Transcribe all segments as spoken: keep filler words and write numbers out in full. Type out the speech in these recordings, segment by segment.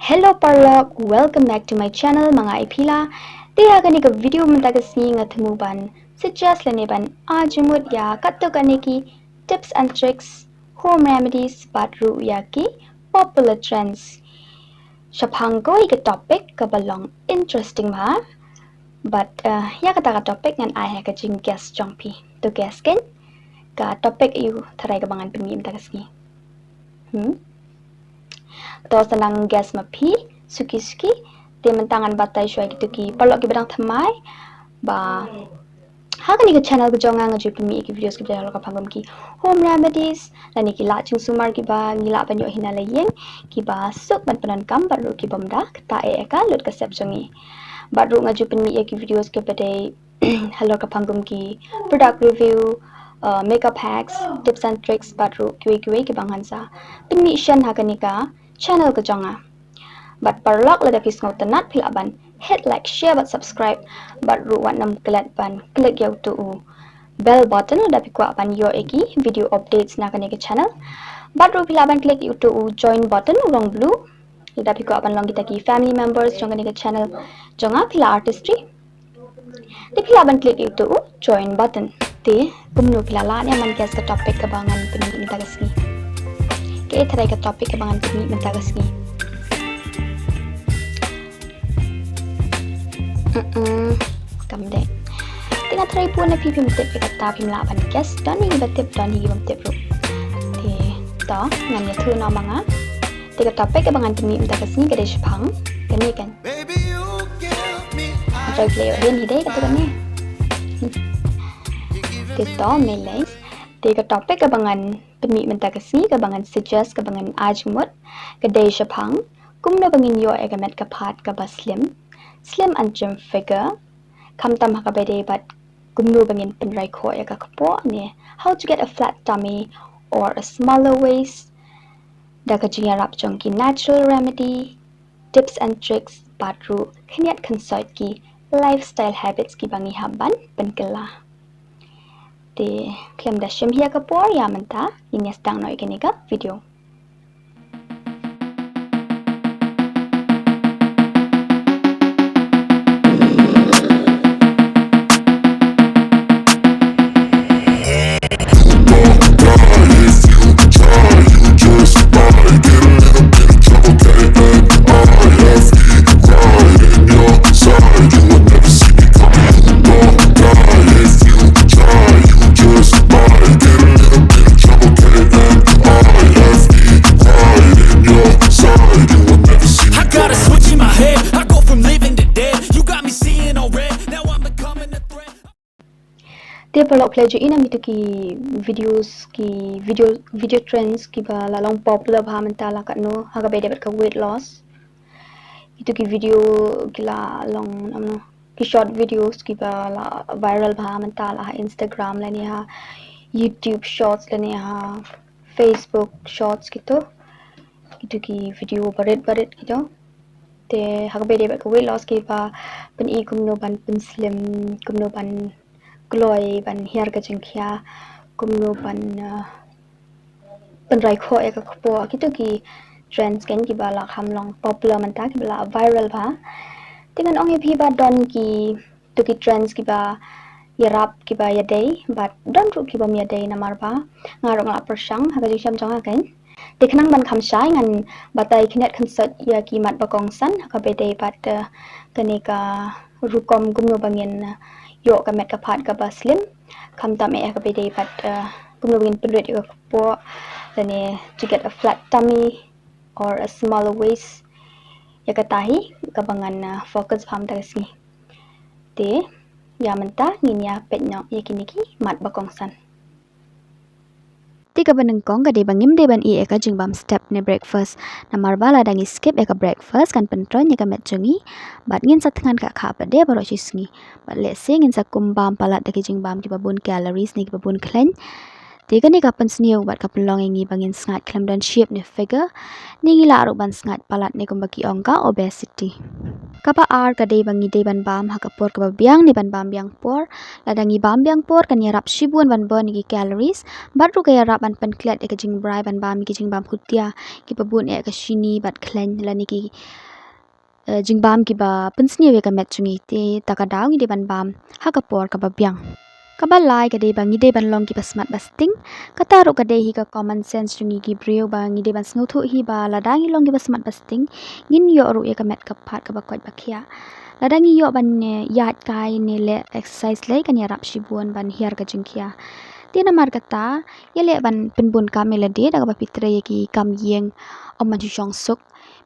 Hello paralok, welcome back to my channel, ma nga i Pila. Te ha kane ka video mynta ka sngi nga thmu ban suggest lane ban ai jingmut ïa katto katne ki tips and tricks, home remedies, bad ruh ïa ki popular trends shaphang kawei ka topic kaba long interesting bha. Bad eh, ïa kata ka topic ngan ai ha ka jingguess jong phi. To guess kein, ka topic aïu tharai kaba ngan pynmih mynta ka sngi? Hmm? To sa nang guess ma phi suki suki. Te mynta ngan batai shuwa ïa kito ki paralok kiba dang thymmai ba ha kane ka channel ka jong nga nga ju pynmih ïa ki videos kiba dei halor ka phang kum ki home remedies lane ki lad jingsumar kiba ngi lah ban ïoh hi na la ïing, kiba suk ban pyndonkam bad ruh ki bym da ktah eh ïa ka lut ka sep jong ngi. Bad ruh nga ju pynmih ïa ki videos kiba dei halor ka phang kum ki product review, uh, makeup hacks, tips and tricks, bad ruh kiwei kiwei kiba ngan sa pynmih shen ha kane ka channel ka jong nga. Bad paralok, lada phi sngewtynnat phi lah ban hit like, share bad subscribe, bad ruh wat nym klet ban click ïa uto u bell button lada phi kwah ban ïoh ïa ki video updates na kane ka channel. Bad ruh phi lah ban click ïa uto u join button u long blue lada phi kwah ban long kita ki family members jong kane ka channel jong nga Pila Artistry. Te phi lah ban click ïa uto u join button. Te kumno phi la lah ne ban guess ka topic kaba ngan pynmih mynta ka sngi? Kaei tharai ka topic kaba ngan pynmih mynta ka sngi? Mm-mm. Kam dei. Te nga tharai bun na phi phim tip ïa kata, phim lah ban guess. Don hi kiba tip, don hi kibym tip ruh. Te to ngan ïathuh noh ma nga. Te ka topic kaba ngan pynmih mynta ka sngi ka dei shaphang kane kan. Nga try play ïa u dien hi dei kata kane. Te to me lei. Te ka topic kaba ngan pynmih mynta ka sngi, kaba ngan suggest, kaba ngan ai jingmut ka dei shaphang kumno ba ngin ïoh ïa ka met ka phad kaba slim, slim and trim figure. Khamtam ha kaba ïadei bad kumno ba ngin pynrai khoh ïa ka kpoh ne how to get a flat tummy or a smaller waist da ka jingïarap jong ki natural remedy, tips and tricks, bad ruh khyndiat khynsoit ki lifestyle habits kiba ngi hap ban pynkylla. Te khlem da shim hi ïa ka por, ïa mynta ngin ïa sdang noh ïa kane ka video. I got a switch in my head. I go from living to dead. You got me seeing all red. Now I'm becoming a threat. Te paralok, phi la ju i na kito ki videos, ki video, video trends kiba la long popular bha mynta la katno ha kaba ïadei bad ka weight loss. Kito ki video ki la long, namno, ki short videos kiba la viral bha mynta la ha Instagram lane ha YouTube Shorts lane ha Facebook Shorts kito. Kito ki video barit barit kito. Te ha kaba ïadei bad ka weight loss kiba pyni kumno ban pynslim, kumno ban kloi, ban hiar ka jingkhia, kumno ban, uh, pynrai khoh ïa ka kpoh. Kito ki trends kein kiba la kham long popular mynta, kiba la viral bha. Te ngan ong ïa phi ba don kito ki trends kiba ïarap, kiba ïadei, bad don ruh kibym ïadei namar ba nga ruh nga la pyrshang ha ka jingshem jong nga kein. Te khnang ban kham shai ngan batai khyndiat khynsoit ïa ki mat ba kongsan ha kaba ïadei bad, eh, kane ka rukom kumno ba ngin, eh, ïoh ka met ka phad kaba slim. Khamtam eh ha kaba ïadei bad, eh, kumno ba ngin pynrit ïa ka kpoh lane to get a flat tummy or a smaller waist. Ïa kata hi kaba ngan, eh, focus bha mynta ka sngi. Te ïa mynta ngin ïa peit noh ïa kine ki mat ba kongsan. Te kaba nyngkong ka dei ba ngim dei ban ïeh ïa ka jingbam step ne breakfast. Namar ba lada ngi skip ïa ka breakfast kan pyntroiñ ïa ka met jong ngi bad ngin sa thngan khah khah pat de baroh shi sngi. Bad lehse ngin sa kum bam palat da ki jingbam kiba bun calories ne kiba bun khleiñ. Te kane ka pynsniew bad ka pynlong ïa ngi ba ngin sngaid khlem don shape ne figure, ne ngi lah ruh ban sngaid palat ne kumba ki ong ka obesity. Kaba ar ka dei ba ngi dei ban bam ha ka por kaba biang ne ban bam biang por. Lada ngi bam biang por kan ïarap shibun ban burn ïa ki calories, bad ruh ka ïarap ban pynklet ïa ka jingbrai ban bam ïa ki jingbam khutia kiba bun eh ka shini bad khlaiñ lane ki, eh, jingbam kiba pynsniew ïa ka met jong ngi. Te ta ka daw ngi dei ban bam ha ka por kaba biang. Kaba lai ka dei ba ngi dei ban long kiba smat ba sting. Kata ruh ka dei hi ka common sense jong ngi ki briew ba ngi dei ban sngewthuh hi ba lada ngi long kiba smat ba sting, ngin ïoh ruh ïa ka met ka phad kaba koit ba khiah. Lada ngi ïoh ban, eh, ïaid kai ne leh exercise lei kan ïarap shibun ban hiar ka jingkhia. Te namar kata, ïaleh ban pynbun kam ïa lade da kaba phi trei ïa ki kam ïing, ym ban shu shong suk.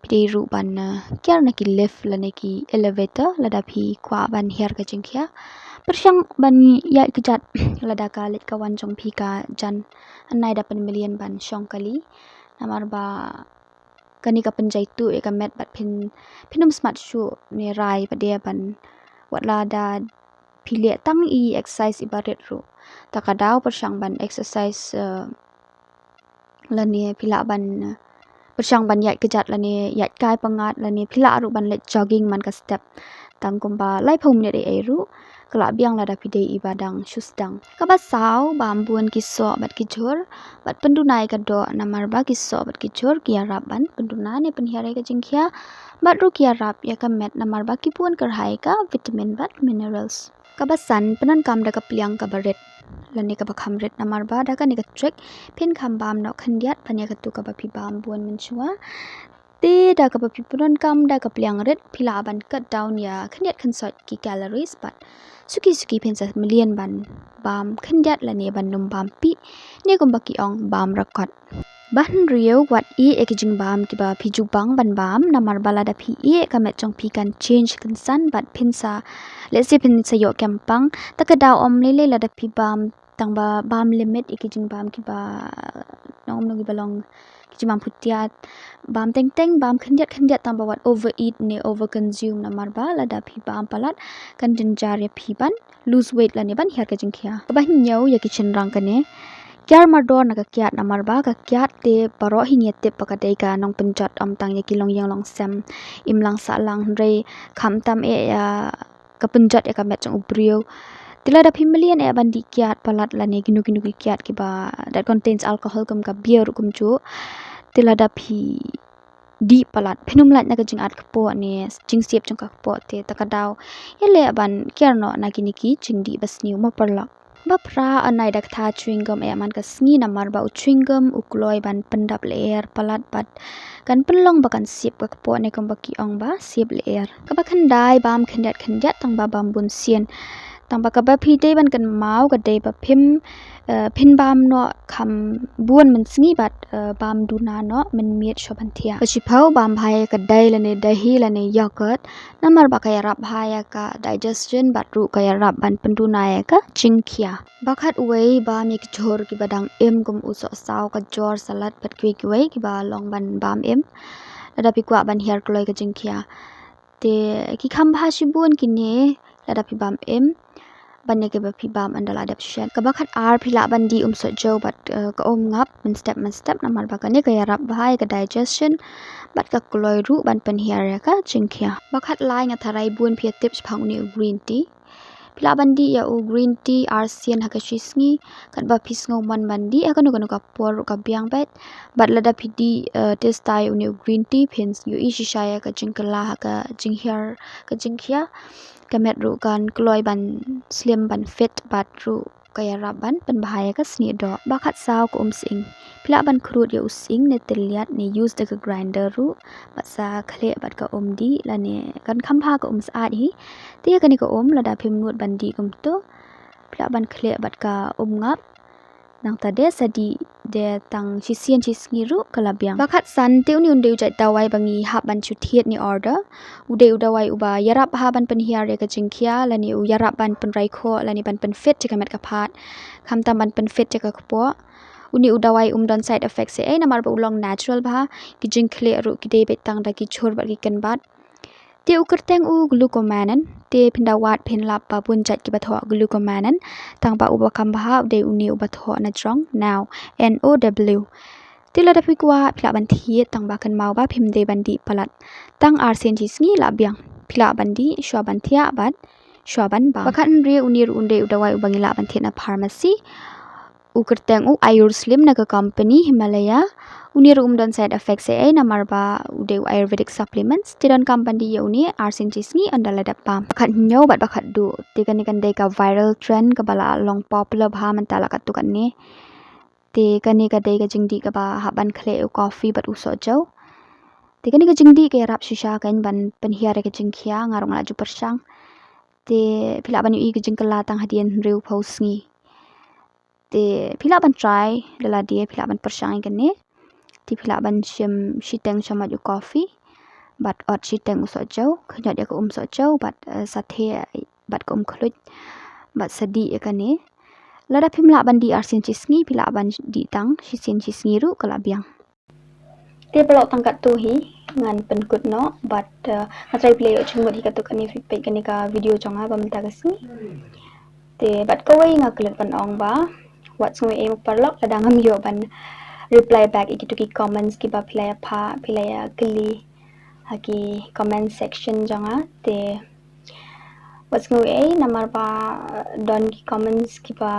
Phi dei ruh ban, eh, kiar na ki lift lane ki elevator lada phi kwah ban hiar ka jingkhia. Pyrshang ban ïaid kjat lada ka leit ka wan jong phi ka jan, hynrei da pynmlien ban shong kali. Namar ba kane ka pynjaituh ïa ka met bad phin, phin ym smat shuh ne rai pat de ban, wat lada phi leh tang i exercise iba rit ruh. Ta ka daw pyrshang ban exercise, eh, lane phi lah ban, eh, pyrshang ban ïaid kjat lane ïaid kai pyngngad lane phi lah ruh ban leit jogging man ka step tang kumba laiphew minit ei ei ruh, ka lah biang lada phi dei iba dang shu sdang. Kaba saw, bam bun ki soh bad ki jhur bad pynduna ïa ka doh, namar ba ki soh bad ki jhur ki ïarap ban pynduna ne pynhiar ïa ka jingkhia, bad ruh ki ïarap ïa ka met namar ba ki bun kyrhai ka vitamin bad minerals. Kaba san, pyndonkam da ka pliang kaba rit lane kaba kham rit, namar ba da kane ka trick phin kham bam noh khyndiat ban ïa katu kaba phi bam bun mynshuwa. Te da kaba phi pyndonkam da ka pliang rit phi lah ban cut down ïa khyndiat khynsoit ki calories bad suki suki phin sa mlien ban bam khyndiat lane ban ym bam pih, ne kumba ki ong bam rakot. Ba hynriew, wat ïeh ïa ki jingbam kiba phi ju bang ban bam, namar ba lada phi ïeh ka met jong phi kan change kynsan bad phin sa, let's say phin sa ïoh kem pang, ta ka daw ym lei lei lada phi bam tang ba bam limit ïa ki jingbam kiba nongno kiba long ki jingbam phutia. Bam teng teng, bam khyndiat khyndiat tang ba wat overeat ne overconsume, namar ba lada phi bam palat kan jynjar ïa phi ban lose weight lane ban hiar ka jingkhia. Kaba hynñiew, ïa ki shynrang kane, kiar mardor na ka kiad, namar ba ka kiad te baroh hi ngi tip ba ka dei ka nongpynjot, ym tang ïa ki longïing longsem, imlang sahlang, hynrei khamtam eh ïa ka pynjot ïa ka met jong u briew. Te lada phi mlien eh ban dih kiad palat lane kino kino ki kiad kiba that contains alcohol kum ka beer ruh kumjuh, te lada phi dih palat phin ym lait na ka jingat kpoh ne jingsiep jong ka kpoh, te ta ka daw ïaleh ban kiar noh na kine ki jingdih ba sniew, mo paralok. Ba phra, hynrei da kata chewing gum eh man ka sngi, namar ba u chewing gum u kloi ban pyndap lyer palat bad kan pynlong ba kan siep ka kpoh ne kumba ki ong ba siep lyer. Kaba khyndai, bam khyndiat khyndiat tang ba bam bun sien. Tang ba kaba phi dei ban kynmaw ka dei ba phim, eh, phin bam noh kham bun mynsngi bad, eh, bam duna noh mynmiet shuwa ban thiah. Ba shiphew, bam bha ïa ka dei lane dahi lane yogurt, namar ba ka ïarap bha ïa ka digestion bad ruh ka ïarap ban pynduna ïa ka jingkhia. Ba khatwei, bam ïa ki jhur kiba dang im kum u sohsaw, ka jor, salad bad kiwei kiwei kiba long ban bam im lada phi kwah ban hiar kloi ka jingkhia. Te ki kham bha shibun kine lada phi bam im ban ïa kiba phi bam ynda la dep shet. Kaba khatar, phi lah ban dih um sohjew bad, eh, ka um ngap mynstep mynstep, namar ba kane ka ïarap bha ïa ka digestion bad ka kloi ruh ban pynhiar ïa ka jingkhia. Ba khatlai, nga tharai bun phi ïa tip shaphang une u green tea. Phi lah ban dih ïa u green tea arsien ha ka shisngi, katba phi sngewmon ban dih ha kano kano ka por ruh ka biang beit. Bad lada phi dih, eh, te style une u green tea phin ïohi shisha ïa ka jingkylla ha ka jinghiar ka jingkhia. Ka met ruh kan kloi ban slim ban fit bad ruh ka ïarap ban pynbha ïa ka snieh doh. Ba khatsaw, ka um sying. Phi lah ban khrud ïa u sying ne tylliat ne use da ka grinder ruh bad sa khleh bad ka um dih lane kan kham bha ka um syaid hi. Te ïa kane ka um lada phim nud ban dih kumto, phi lah ban khleh bad ka um ngap. Nangta de sa dih de tang shisien shisngi ruh ka la biang. Ba khatsan, te une u dei u jait dawai ba ngi hap ban shu thied ne order. U dei u dawai uba ïarap bha ban pynhiar ïa ka jingkhia lane u ïarap ban pynrai khoh lane ban pynfit ïa ka met ka phad, khamtam ban pynfit ïa ka kpoh. Une u dawai um don side effects ei ei namar ba u long natural bha. Ki jingkhleh ruh ki dei beit tang da ki jhur bad ki kynbat. Te u kyrteng u glucomannan, te phin da wad phin lap ba bun jait kiba thoh glucomannan, tang ba uba kham bha u dei une uba thoh na jrong now, N O W. Te lada phi kwah phi lah ban thied, tang ba kynmaw ba phim dei ban dih palat. Tang arsien shisngi la biang. phi lah ban dih shuwa ban thiah bad shuwa ban bam. Ba khathynriew, une ruh un dei u dawai uba ngi lah ban thied na pharmacy. U kyrteng u Ayur Slim na ka company Himalaya. Une ruh um don side effects ei ei namar ba u dei u Ayurvedic supplements. Te donkam ban dih ïa une arsien shi sngi ynda la dep bam. Ba khathynñiew bad ba khatduh. Te kane kan dei ka viral trend kaba la long popular bha mynta la katto katne. Te kane ka dei ka jingdih kaba hap ban khleh ïa u coffee bad u sohjew. Te kane ka jingdih ka ïarap shisha kein ban pynhiar ïa ka jingkhia, nga ruh nga la ju pyrshang. Te phi lah ban ïohi ka jingkylla tang hadien hynriewphew sngi. Te phi lah ban try da lade, phi lah ban pyrshang ïa kane. Te phi lah ban shim shiteng shamoit u coffee bad ot shiteng u sohjew, khñiot ïa ka um sohjew bad, eh, sathe bad ka um khluit bad sa dih ïa kane. Lada phim lah ban dih arsien shi sngi, phi lah ban dih tang shisien shi sngi ruh ka la biang. Te paralok, tang katto hi ngan pynkut noh bad, eh, nga tharai phi la ïoh jingmut hi katto katne, phi peit kane ka video jong nga ba mynta ka sngi. Te bad kawei nga klet ban ong ba wat sngew ei ei mo paralok lada ngam ïoh ban reply back ïa kito ki comments kiba phi la ïa phah, phi la ïa kylli ha ki comment section jong nga. Te wat sngew ei ei namar ba, eh, don ki comments kiba,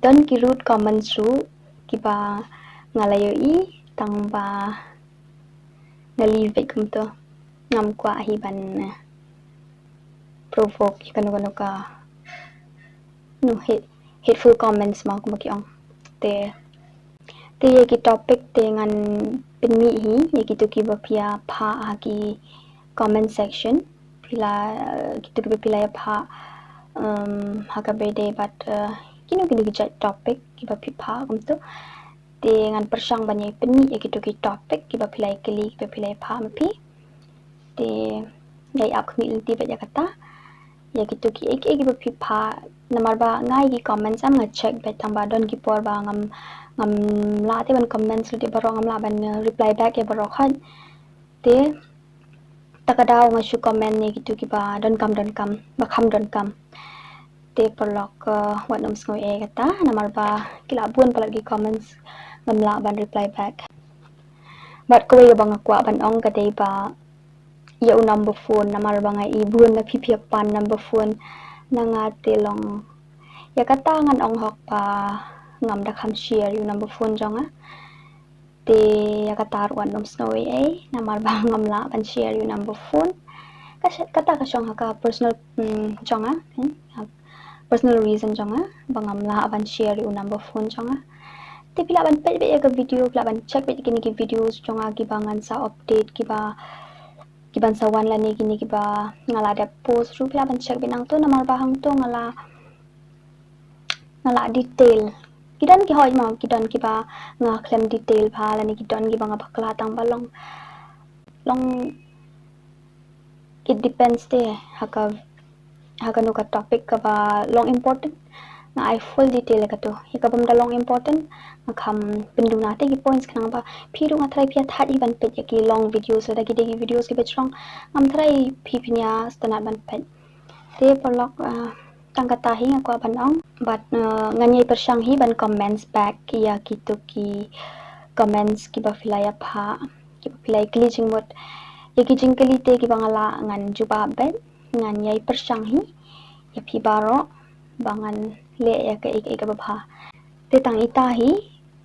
don ki rude comments ruh kiba nga la ïohi, tang ba nga leave beit kumto. Ngam kwah hi ban, eh, provoke ïa kano kano ka, no, hate, hateful comments mo kumba ki ong. Te, te ïa ki topic te ngan pynmih hi ïa kito kiba phi ïa phah ha ki comment section. Phi la, eh, kito kiba phi la ïa phah, um, ha ka bede bad, eh, kino kino ki jait topic kiba phi phah kumto. Te ngan pyrshang ban ïa pynmih ïa kito ki topic kiba phi la ïa kylli, kiba phi la ïa phah ma phi. Te nga ïa ap khmih lynti bad ïa kata. Ïa kito kiei kiei kiba phi phah, namar ba nga ïa ki comments em nga check bad tang ba don ki por ba ngam, ngam lah te ban comments lynti baroh, ngam lah ban, eh, reply back ïa baroh hoi. Te ta ka daw nga shu comment ïa kito kiba donkam donkam, ba kham donkam. Te paralok, eh, wat nym sngew ei ei kata namar ba ki la bun palat ki comments ngam lah ban reply back. Bad kawei kaba nga kwah ban ong ka dei ba ïa u number phone, namar ba nga i bun na phi phi ïa pan number phone na nga, te long ïa kata ngan ong hok ba ngam da kham share ïa u number phone jong nga. Te ïa kata ruh wat nym sngew ei ei namar ba ngam lah ban share ïa u number phone. Ka sh-, kata ka shong ha ka personal, mm, jong nga, hmm, ha personal reason jong nga ba ngam lah ban share ïa u number phone jong nga. Te phi lah ban peit beit ïa ka video, phi lah ban check beit kine ki videos jong nga kiba ngan sa update, kiba, kiban sa wan lane kine kiba nga la dep post ruh, phi lah ban check beit nangto namar ba hangto nga la, nga la detail. Ki don ki hoi mo, ki don kiba nga khlem detail bha lane ki don kiba nga bakla tang ba long, long, it depends te ha ka, ha kano ka topic kaba long important. Nga ai full detail ïa kato. Ïa kaba ym da long important nga kham pynduna te ki points, khnang ba phi ruh nga tharai phi ïa thait hi ban peit ïa ki long videos, lada ki dei ki videos kiba jrong ngam tharai phi phin ïa sngewtynnat ban peit. Te paralok, ah, tang kata hi nga kwah ban ong. Bad, ah, ngan ïai pyrshang hi ban comments back ïa kito ki comments kiba phi la ïa phah, kiba phi la ïa kylli jingmut. Ïa ki jingkylli te kiba nga lah ngan jubab beit, ngan ïai pyrshang hi ïa phi baroh ba ngan leh ïa kaei kaei kaba bha. Te tang ita hi,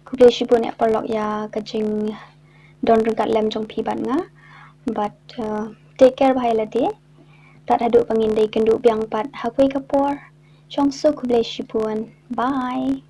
khublei shibun eh paralok ïa ka jingdon ryngkat lem jong phi bad nga. Bad, uh, take care bha ïa lade. Tad haduh ba ngin da ïakynduh biang pat ha kawei ka por. Shong suk, khublei shibun. Bye.